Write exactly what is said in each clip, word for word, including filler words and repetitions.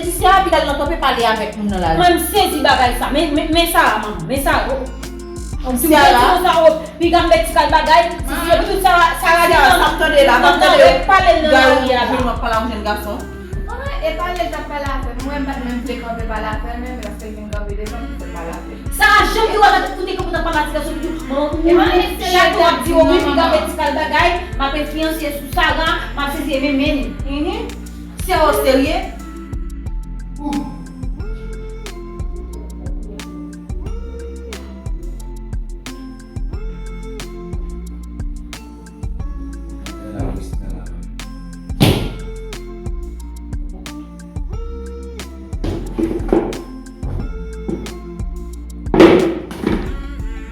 Si Sara pi dal nan kanpe pale avèk moun nan la. Mwen m sezi bagay sa. Men, men, men Sara, manman. Men Sara. Oh, oh. Sara. Piga m met ti kal bagay. Si se pou tout Sara, Sara di sa m tande la, m ap tande yo. Pale nan lari a la. Pale avèk jèn gason. Ah, e pale l t ap pale avè m. Mwen m pa t menm vle kanpe pale avè l, men paske l vin kanpe devan m, m pale avè l. Sara janm di w avèk ou te kanpe nan pale a ti gason ki di manman ou chato ap di w wi piga met ti kal bagay, m ap enfliyanse sou Sara, m ap sezi e men men. Mhm. Sè w serye?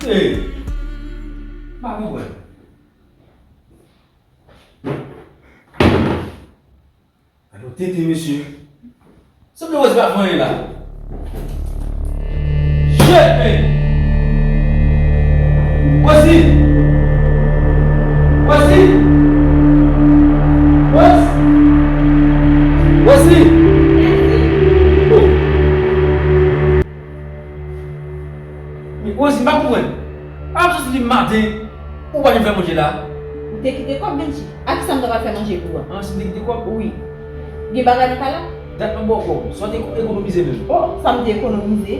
Hey! Pa konprann. Gade yon tenten, mesye. Sanble Rosie pa fè anyen la. Jete! Rosie! Rosie! Rosie! Rosie! Oh. Men Rosie, m pa konprann. Pa ap soti depi maten, ou pa janm fè manje la. Ou te kite kòb, Benji? A kisa m ta pral fè manje pou ou a? Ah, si m te kite kòb? Wi. Gen bagay nan kay la? Dat m ap ba w kòb. Sa w te ekonomize menm. Oh, sa m te ekonomize?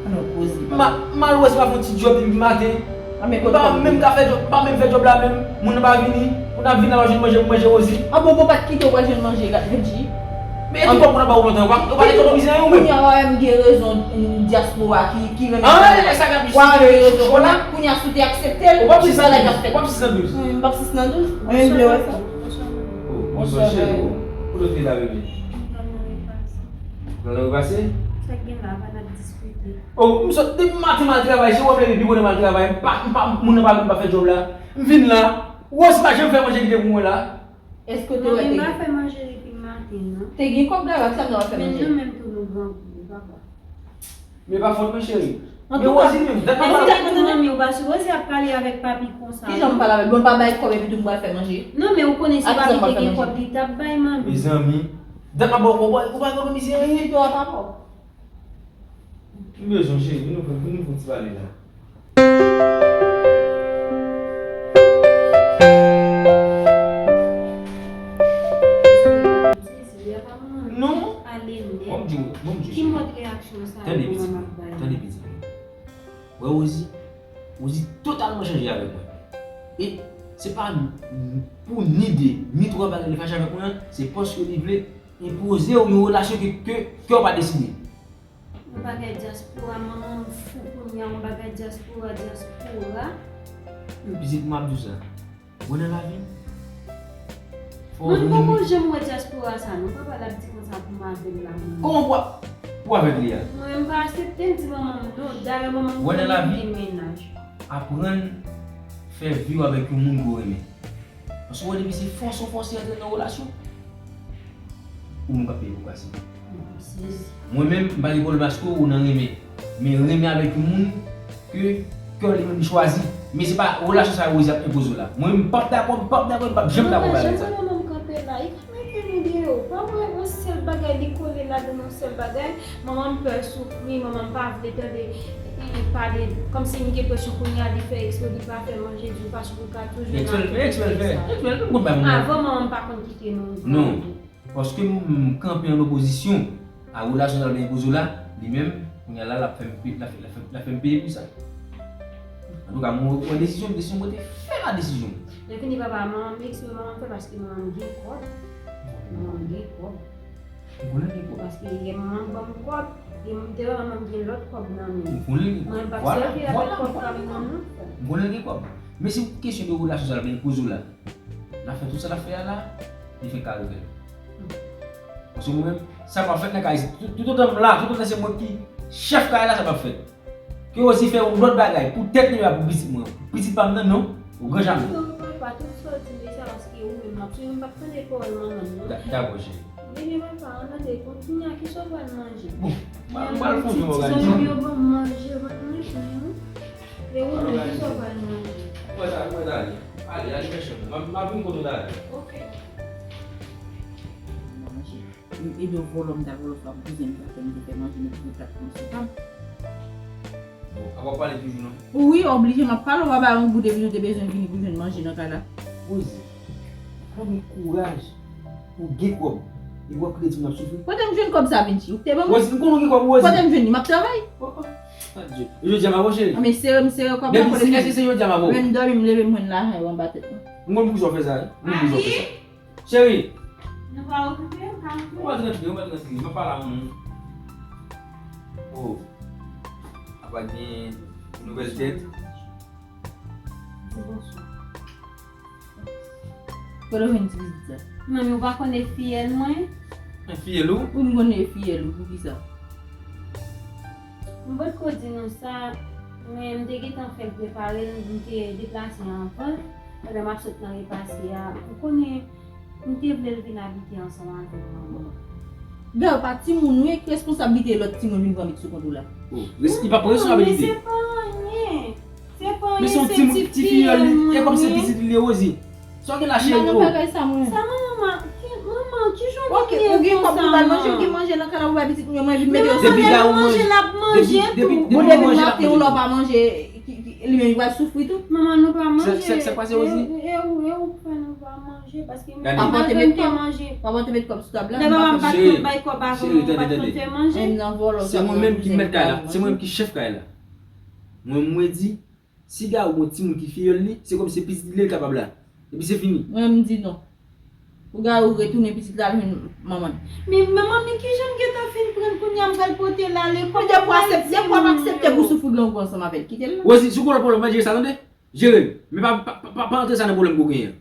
An nou koze. Ma, malwèz pa fè yon ti djòb depi maten. Ah, men kote kòb? M pa menm ka fè djòb, m pa menm fè djòb la menm. Moun nan pa vini. Moun nan vin la, pa jwenn manje pou manje Rosie. Ah bon, bon, pa t kite w pa jwenn manje, Benji? Men e tou kòb moun nan ba w lontan, ou pa, ou pa ekonomize anyen ou menm. Kounye a, w a wè m gen rezon, dyaspora ki, ki renmen. Ah, sa k ap jis. W a gen rezon. Kounye a, si w te aksepte l, ou p ap sis nan douz. Ou p ap sis nan douz. Hmm, m p ap sis nan douz. Mwen vle wè sa. Oh, bonswa, cheri. Kote w te la, bebe? Nan repase? Sa k gen la, pa n ap diskite. Oh, m sot depi maten m al travay, se ou m leve pi bonè m al travay. M pa, m pa, moun nan pa vin pa fè djòb la. M vin la. Ou wè si pa janm fè manje kite pou mwen la. Èske w te wè te gen? Manmi, m pa fè manje depi maten, non. Te gen kòb la, sa m ta fè manje? Men nou menm tou nou grangou, papa. Men pa fòt mwen, cheri. Men Rosie menm, dat m ap pale. Manmi, ou pa sipoze ap pale avèk papi konsa, non. Kijan m pale avè l? Bon, m pa bay kòb epi tou m pral fè manje. Non, men ou konnen si papi te gen kòb, li t ap bay manmi. Mezanmi, dat m ap ba w kòb, ou pa ekonomize anyen. Pito a papa w. M bezwen, cheri, vin nou fè, vin nou fè yon ti pale la. Non. Bon, m di w, bon, m di w. Ki mòd reyaksyon sa yo manman ap bay? Tande, pitit mwen. Wè, Rosie, Rosie totalman chanje avèk mwen. E se pa pou ni de, ni twa bagay li fache avèk mwen an, se paske li vle enpoze w yon relasyon ke, ke, ke w pa deside. Yon bagay dyaspora, manman m fou kounye a, yon bagay dyaspora, dyaspora. Pitit mwen ap di w sa. Mwen nan lavi m, fò w jwenn. Mwen poko janm wè dyaspora sa non, papa l ap di konsa pou m avè l la, mwen. Kòman pou, pou avèk li a? Mwen, m pa aksepte l di manman m non, dayè manman m konnen li gen mennaj. Aprann fè vi w avèk yon moun ke w renmen. Paske w wè depi se fòse w fòse antre nan relasyon, ou menm k ap peye pou kase. Mwen menm, m pa gen pwoblèm paske ou nan renmen. Men renmen avèk yon moun ke kè w li menm li chwazi. Men se pa relasyon sa Rosie ap enpoze w la. Mwen menm, m p ap dakò, m p ap dakò, m p ap janm dakò bagay sa. Manman m kanpe la, li ka mete nou deyò. Pa wè yon sèl bagay, li kole ladan yon sèl bagay. Manman m pè soufri, manman m pa vle tande li pale. Kòmsi m gen enpresyon kounye a li fè eksprè, li pa fè manje di w paske ou ka toujou nan. Eksprè l fè, eksprè l fè. Eksprè l fè, m konn bay manman. Avan manman m pa konn kite nou. Non. Paske m, m kanpe an opozisyon a relasyon sa l te enpoze w la, li menm, kounye a la, l ap fè m pe-, l ap fè, l ap fè, l ap fè m peye pou sa. Antouka, mwen, mwen desizyon m, desizyon mwen te fè la desizyon m. Lè fini papa, manman m eksprè manman m fè paske manman m gen kòb. Manman m gen kòb. M konnen l gen kòb. Paske lè manman m ban m kòb, e m te wè manman m gen lòt kòb nan men l. M konnen l gen kòb. Mwen m p ap sèvi avèk kòb pa m nan non. M konnen l gen kòb. Men se kesyon de relasyon sa l te enpoze w la. L ap fè tout sa l ap fè a la, li fenk ka regrèt. Paske mwen menm, sa k ap fèt nan kay isit, tout, toutotan m la, toutotan se mwen ki chèf kay la, sa p ap fèt. Ke Rosie fè yon lòt bagay pou tèt li a, pou pitit mwen, pou pitit pa m nan, non, o gran jamè. Non, papa, tout sa w di m, e sa paske ou menm, m ap swiv, m p ap tande pawòl manman m, non. Da-, dakò, cheri. Ebyen, papa, ann tande, kounye a, kisa w pral manje? Bon, m pral fè yon bagay. Ti zanmi m yo ban m manje, mwen, mwen, mwen. E ou menm, kisa w pral manje? Mwen ta, mwen ta ale. Ale, ale nan chanm ou. M ap, m ap vin kote w ta ale. Ok. Manje. M ede w vòlò, m t al vòlò swa bouzen m t ap fè, m te fè manje, m te fè plat pou m sou tab. Bon, a w ap pale toujou, non? Wi, oblije m ap pale, w pa bay yon goud epi nou te bezwen vini pou jwenn manje nan kay la. Rosie, fò w gen kouraj pou w gen kòb. Epi w ap kite timoun ap soufri. Kote m jwenn kòb sa, Vinci? Ou te ban m? Rosie, m konnen w gen kòb, Rosie. Kote m jwenn li? M ap travay. Oh, oh, adye. E jodi a m ap cheri. A, men sere, m sere kòb la, kote m jwenn? Depi si, èske se jodi a m ap? Lè m dòmi, m leve, m jwenn lajan yo anba tèt mwen. M konn poukisa w fè sa, wi. M konn poukisa w fè sa. Cheri. Nou pa okipe, pa okipe. Ou pa t rantre, ou pa t rantre. M ap pale a yon moun. Oh. Apa gen nouvèl tèt? Di bonswa. Kote w jwenn ti pitit sa? Manmi, ou pa konn e fiyèl mwen? E fiyèl ou? Wi, m konnen e fiyèl ou, poukisa? M potko di nou sa, men m te gentan fè l prepare l, m te deplase anvan l, pandan m ap sot nan repase a. Ou konnen, m te vle l vin abite ansanm avè m ankò. Gade, pa timoun ou ye, ki responsablite lòt timoun vin pran met sou kont ou la? Oh, res-, li pa pran responsablite. Non, men se pa anyen. Se pa anyen, se ti fiyèl mwen ye. E kòm se pitit li ye, Rosie. Sa w gen la, cheri? Sa manman, ki, manman, ki jan w gen konsa, manman? Ou gen kòb pou w ba l manje, ou gen manje nan kay la pou w bay pitit mwen, mwen vin mete yo sou. Depi Gayou manje, l ap manje tou. Bon, depi nou maten, ou lè w pa manje, li menm li pral soufri tou. Manman, nou pa manje. Sa k pase, Rosie? E, e, e ou fè nou pa manje, paske malgre m pa manje. Papa te met kòb sou tab la. Lè papa m pa t konn bay kòb avan, mwen pa t konn fè manje. Se mwen menm ki mèt kay la, se mwen menm ki chèf kay la. Mwen, mwen di, si Gayou gon timoun ki fiyèl li, se kòm se pitit li l kapab la. Epi se fini. Mwen, m di non. Pou Gayou retounen pitit la al jwenn manman l. Men manman, men ki jan m gentan fin pran kounye a, m pral pote l ale. Depi w aksepte, depi w ap aksepte pou soufri gran gou ansanm avè l, kite l la. Rosie, si w gen yon pwoblèm, w mèt jere sa, tande. Jere l. Men pa, pa, pa, pa antre sa nan pwoblèm ke w genyen.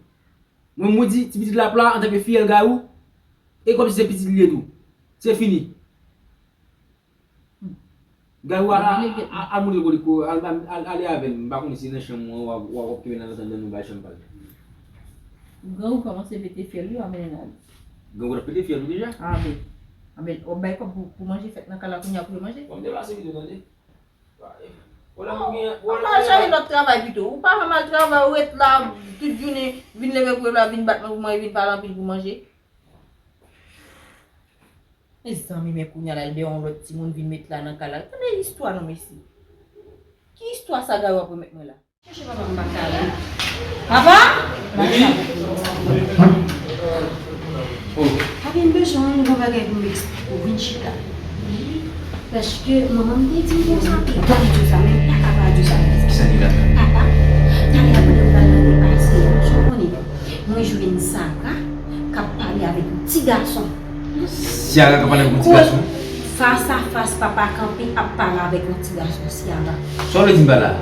Mwen, mwen di, ti pitit la ap la, antanke fiyèl Gayou, e kòm si se pitit li ye tou. Se fini. Gayou, al, al, al, al montre kote ko, al, al, al, ale avè l. M pa konnen si nan chanm ou an, w ap, w ap, w ap kenbe nan antandan nou bay chanm pa l. Grangou kòmanse pete fyèl li, w ap mennen l ale. Grangou t ap pete fyèl ou deja? A, men. A, men, w ap bay kòb pou, pou manje fèt nan kay la kounye a pou yo manje? Bon, m deplase pito, tande. Pwoblèm ou genyen, pwoblèm ou genyen. Al chache lòt travay pito. Ou pa fè mal travay, ou ret la, tout jounen, vin leve pou la, vin bat mwen pou mwen, vin pale anpil pou manje. Mezanmi, men kounye a la, l dèyè yon lòt timoun vin met la nan kay la. Tande istwa non, mesye. Ki istwa sa Gayou ap remèt mwen la? Chèche papa m pa ka la. Papa! Baby! Oh. Papi, m bezwen yon bon bagay pou m eksplike w. Vin chita. Paske manman m te di m konsa, pi gade di w sa, men m pa ka pa di w sa. Kisa ki la? Papa, talè a pandan m pral nan depase, ou konnen, mwen jwenn Sara k ap pale avèk yon ti gason. Sara k ap pale avèk yon ti gason? Fas a fas, papa kanpe ap pale avèk yon ti gason, Sara. Sa w vle di m pa la?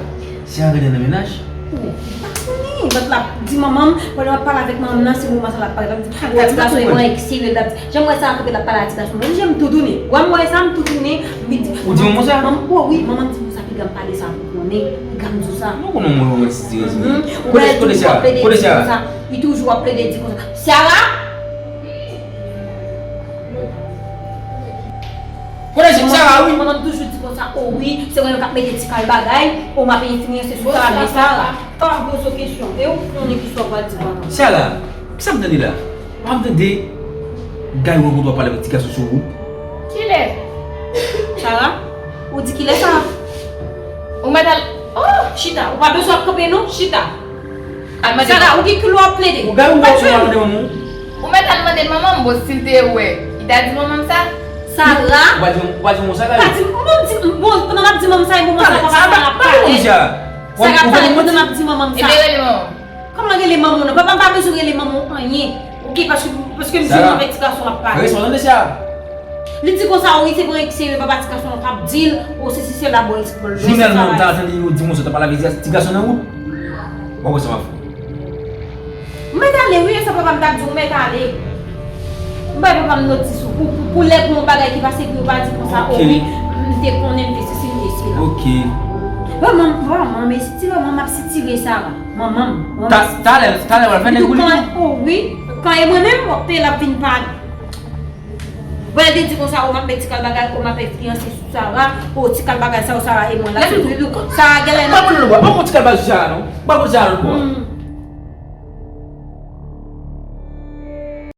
Sara gentan nan mennaj? Ou pa konnen, lòt la ap di manman m, pandan m ap pale avèk manman m nan, se moman sa l ap pale, l ap di, "O, ti gason, e mwen eksele," l ap di, jan m wè Sara kanpe, l ap pale a ti gason, mwen di, jan m tou tounen. Wè m wè sa, m tou tounen, m di, ou di manman sa? Manman, o wi, manman m di konsa, piga m pale sa pou konnen, piga m di w sa. Nou konnen mwen, mwen, ti tirèz mwen. Ou wè l toujou ap plede di konsa. Li toujou ap plede di konsa. Sara! Kote Sara, wi? Manman m toujou di konsa, o wi, se mwen menm k ap mete ti kal bagay, o m ap enfliyanse sou Sara, men Sara pa poze w kesyon. E ou konnen ki sa w pral di manman. Sara, kisa m tande la? Pa m tande Gayou rankontre w ap pale avèk ti gason sou wout. Kilè? Sara, ou di kilè sa? Ou mèt al, oh! Chita, ou pa bezwen ap kanpe non, chita. Al mande Sara, ou gen kilè w ap plede? Ou Gayou, ou pa jwenn. Ou mèt al mande manman m, bon, si l te wè, li ta di manman m sa. Sara. Ou pa di, ou pa di manman sa, Gayou? Pa di, bon, di, bon, pandan m ap di manman sa, e manman sa, papa sa, l ap pale. Sara, pale, pandan m ap di manman m sa. Ebyen, rele manman m. Kòman rele manman w nan? Papa m pa bezwen rele manman w anyen. Oke, paske, paske m di nou avèk ti gason ap pale. Sara, respè, tande sa. Li di konsa, wi, se vrè, se papa ti gason an k ap di l, o, se si se la, bon, li se bon, li se sa. Jounèlman, m ta tande yo di konsa, w ta pale avèk ti gason nan wout. Bon, wè sa m ap fè. M mèt ale, wi, e sa papa m t ap di w, m mèt ale. M bay papa m notis ou, pou, pou, pou lè gon bagay ki pase, pou yo pa di konsa, o, wi, m te konnen, m te sesi, m te sela. Oke. Manman m, manman m, e sitire, manman m ap sitire Sara. Manman m, manman m. Ta-, talè, talè, w al fè nèg ou li tou. O wi, kan e mwen menm, w ap peye, l ap vin pale. Bon, l te di konsa, o, m ap met ti kal bagay, o, m ap enfliyanse sou Sara, o, ti kal bagay sa, o, Sara e mwen, l ap sou tou. Sara genlè nan. Pa pran ti kal bagay sou Sara, non. Pa pran Sara, non.